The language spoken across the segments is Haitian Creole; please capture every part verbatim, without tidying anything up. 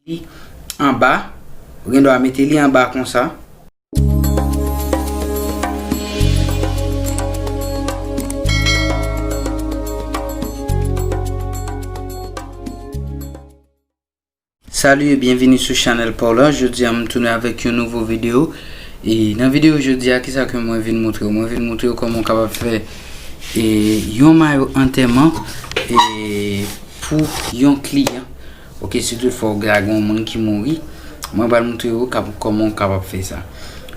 li anba, ou gen dwa mete li anba konsa. Salut et bienvenue sur Chanel Paula. Jodi a m tounen avèk yon nouvo videyo. E nan videyo jodi a, kisa ke mwen vin montre w? Mwen vin montre w kòman w kapab fè e, yon mayo antèman e, pou yon kliyan. Ok, si toutfwa w gen yon moun ki mouri, mwen pral montre w kap- kòman w kapab fè sa.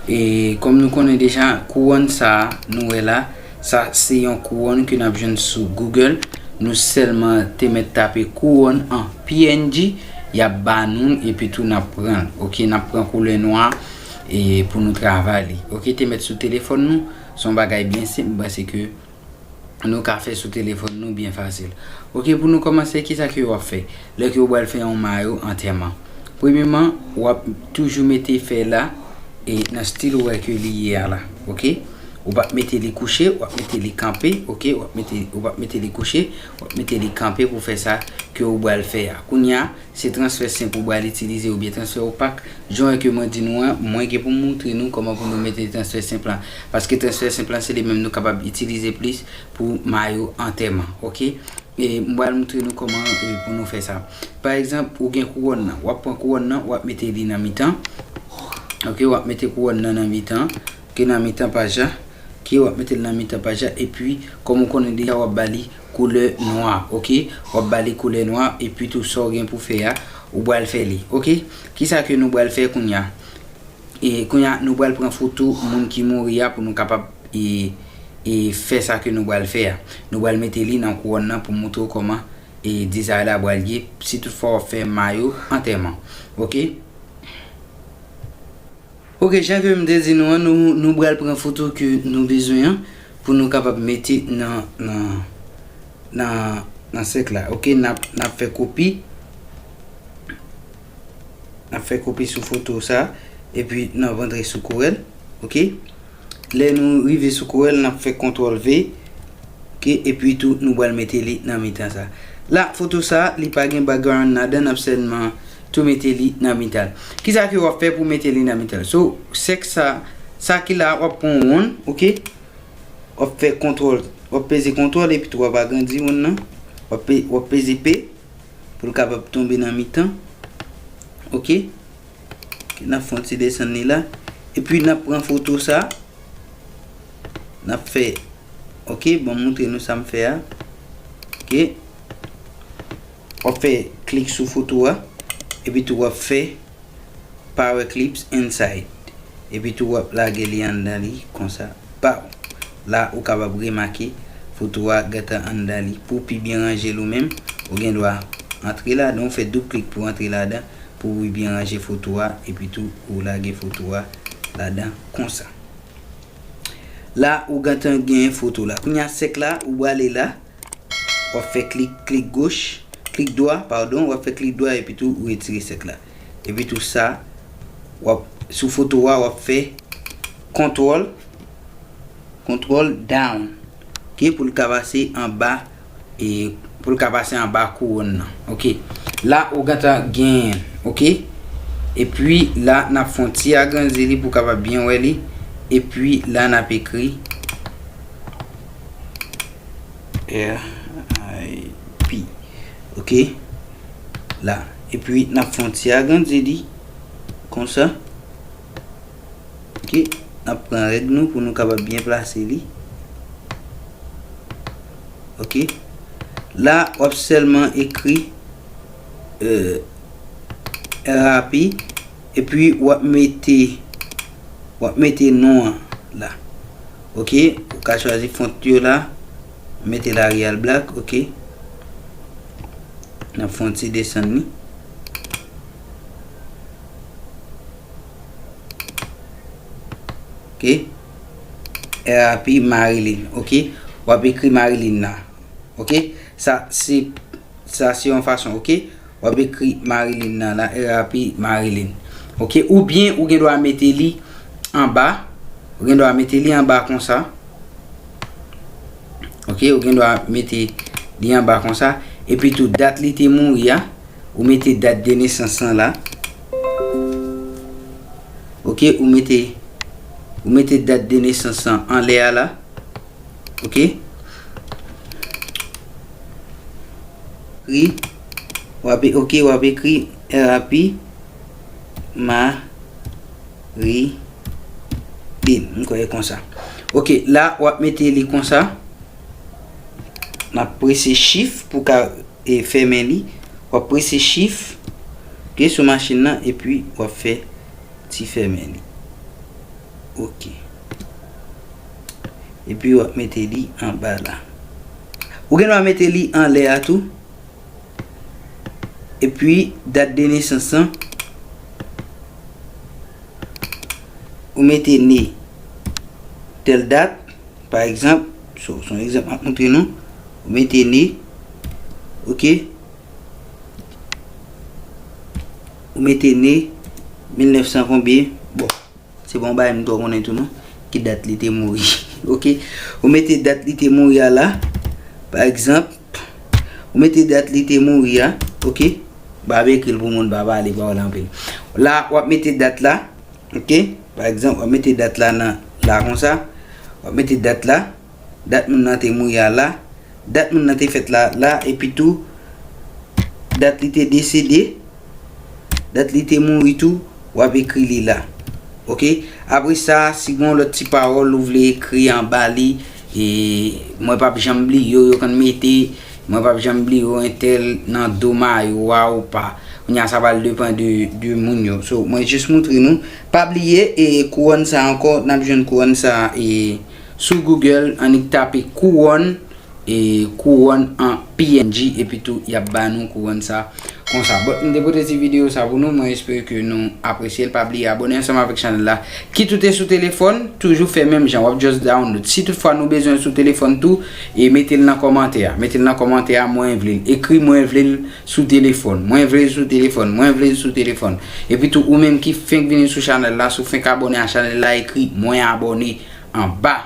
E kòm nou konnen deja, kouwòn sa a nou wè la, sa se yon kouwòn ke n ap jwenn sou Google. Nou sèlman te mèt tape kouwòn an P N G, y ap ba nou l, epi tou n ap pran l. Ok, n ap pran koulè nwa e, pou nou travay li. Ok, te mèt sou telefòn nou, se yon bagay byen senp, m panse ke nou ka fè sou telefòn nou byen fasil. Ok, pou nou kòmanse, kisa ke w ap fè? Lè ke w pral fè yon mayo antèman, premyeman, w ap toujou mete fè la e nan stil ou wè ke li ye a la. Ok? Ou p ap mete li kouche, w ap mete li kanpe, ok? W ap mete, ou p ap mete li kouche, w ap mete li kanpe pou fè sa ke w pral fè a. Kounye a, se transfè senp ou pral itilize oubyen transfè opak. Jan ke mwen di nou an, mwen gen pou m montre nou kòman pou nou mete transfè senp lan. Paske transfè senp lan, se li menm nou kapab itilize plis pou mayo antèman, ok? E m pral montre nou kòman e, pou nou fè sa. Pa egzanp, ou gen kouwòn nan. W ap pran kouwòn nan, w ap mete li nan mitan. Ok, w ap mete kouwòn nan nan mitan. Ok, nan mitan paj la. Ok, w ap mete l nan mitan paj la. Epi, kòm ou konnen deja, w ap ba li koulè nwa, ok? W ap ba li koulè nwa, epi tou sa w gen pou fè a, ou pral fè li, ok? Kisa ke nou pral fè kounye a? E kounye a, nou pral pran foto moun ki mouri a pou nou kapab e, e fè sa ke nou pral fè a. Nou pral mete li nan kouwòn nan pou montre w kòman e dizay la pral ye, si toutfwa w ap fè mayo antèman, ok? Ok, jan ke m te di nou an, nou, nou pral pran foto ke nou bezwen an pou nou kapab mete nan, nan, nan, nan sèk la. Ok, n ap, n ap fè kopi. N ap fè kopi sou foto sa, epi n ap antre sou Corel. Ok. Lè nou rive sou Corel, n ap fè kontwòl V. Ok, epi tou, nou pral mete li nan mitan sa. La, foto sa, li pa gen background ladan, n ap sèlman tou mete li nan mitan. Kisa ke w ap fè pou mete li nan mitan? So, sèk sa, sa ki la, w ap pran yon wonn, ok? W ap fè kontwòl, w ap peze kontwòl, epi tou w ap agrandi wonn nan. W ap pe-, w ap peze P pou l kapab tonbe nan mitan. Ok? N ap fè yon ti desann li la. Epi n ap pran foto sa. N ap fè, ok, bon, m montre nou sa m fè a. Ok. W ap fè klik sou foto a. Epi tou w ap fè Power Clips Inside. Epi tou w ap lage li anndan li konsa. Pow! La, ou kapab remake foto a gentan anndan li. Pou pi byen ranje l ou menm, ou gen dwa antre ladan, ou fè doub klik pou antre ladan, pou pi byen ranje foto a, epi tou ou lage foto a ladan konsa. La, ou gentan gen foto la. Kounye a sèk la, ou prale la, w ap fè klik, klik goch, klik dwa, padon, w ap fè klik dwa epi tou ou retire sèk la. Epi tou sa, w ap, sou foto a, w ap fè kontwòl, kontwòl down. Ok, pou l ka pase anba, e pou l ka pase anba kouwòn nan. Ok. La, ou gentan genyen, ok? Epi la, n ap fè yon ti agrandi li pou w kapab byen wè li. Epi la, n ap ekri R I P. Ok. La. Epi, n ap fè yon ti agrandi li. Konsa. Ok. N ap pran règ nou pou nou kapab byen plase li. Ok. La, w ap sèlman ekri, euh, R I P. Epi w ap mete, w ap mete non an la. Ok, ou ka chwazi font yo la, mete l Arial Black, ok. N ap fè yon ti desann li. Ok. R I P Marilyn, ok. W ap ekri Marilyn la. Ok. Sa se, sa se yon fason, ok. W ap ekri Marilyn nan la, R I P Marilyn. Ok, oubyen ou gen dwa mete li anba. Ou gen dwa mete li anba konsa. Ok, ou gen dwa mete li anba konsa. Epi tou, dat li te mouri a, Ou mete dat de nesans lan la. Ok, ou mete, ou mete dat de nesans lan anlè a la. Ok. Ri, w ap, ok, w ap ekri R A P Marilyn. M kwè e konsa. Ok, la, w ap mete li konsa. N ap prese Shift pou ka, e, fèmen li. W ap prese Shift, ok, sou machin nan, epi w ap fè ti fèmen li. Ok. Epi w ap mete li anba la. Ou gen dwa mete li anlè a tou. Epi, dat de nesans lan, ou mete ne tèl dat, pa egzanp, se, se yon egzanp m ap montre nou, ou mete ne, ok, ou mete ne mil nèf san konbyen, bon, se pa yon bagay m twò konnen tou non, ki dat li te mouri, ok, ou mete dat li te mouri a la, pa egzanp, ou mete dat li te mouri a, ok, m pa ekri l pou moun pa pale pawòl anpil. La, w ap mete dat la, ok, pa egzanp, w ap mete dat la nan, la konsa, w ap mete dat la, dat moun nan te mouri a la, dat moun nan te fèt la, la, epi tou, dat li te desede, dat li te mouri tou, w ap ekri li la. Ok? Apre sa, si gen yon lòt ti pawòl ou vle ekri anba li, e mwen p ap janm bliye w, yo konn mete, mwen p ap janm bliye w, entèl nan do mayo a ou pa. Kounye a, sa pral depann de, de moun yo. So, mwen jis montre nou. Pa bliye, e kouwòn sa ankò, n ap jwenn kouwòn sa, e sou Google, annik tape kouwòn, e kouwòn an P N G, epi tou, y ap ba nou kouwòn sa konsa. Bon, m te pote ti videyo sa pou nou, mwen espere ke nou apresye l. Pa bliye abòne ansanm avèk chanèl la. Kit ou te sou telefòn, toujou fè menm jan, w ap just download. Si toutfwa nou bezwen sou telefòn tou, e mete l nan kòmantè a. Mete l nan kòmantè a, mwen vle l. Ekri mwen vle l sou telefòn. Mwen vle l sou telefòn. Mwen vle l sou telefòn. Epi tou, ou menm ki fenk vini sou chanèl la, si w fenk abòne a chanèl la, ekri mwen abòne anba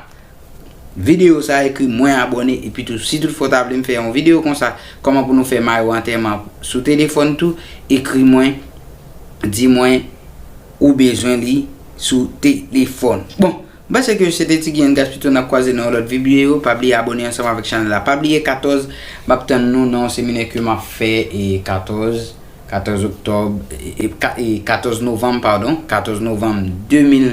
videyo sa, ekri mwen abòne. Epi tou, si toutfwa w ta vle m fè yon videyo konsa, kòman pou nou fè mayo antèman sou telefòn tou, ekri mwen, di mwen ou bezwen li sou telefòn. Bon, m panse ke se te Ti Guy and Gaspito, n ap kwaze nan yon lòt videyo. Pa bliye abòne ansanm avèk chanèl la. Pa bliye katòz, m ap tann nou nan yon seminè ke m ap fè, e katòz, katòz oktòb, e, e, ka-, e katòz novanm, padon, katòz novanm de mil,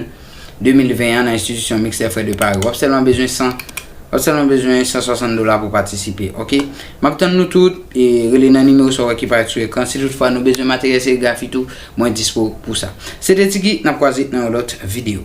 de mil ven an nan Enstitisyon Miks Lè Frè de Pari. W ap sèlman bezwen san, w ap sèlman bezwen san swasant dola pou patisipe, ok? M ap tann nou tout, e rele nan nimewo sa w wè ki parèt sou ekran. Si toutfwa nou bezwen materyèl serigrafi tou, mwen dispo pou sa. Se te Ti Guy, n ap kwaze nan yon lòt videyo.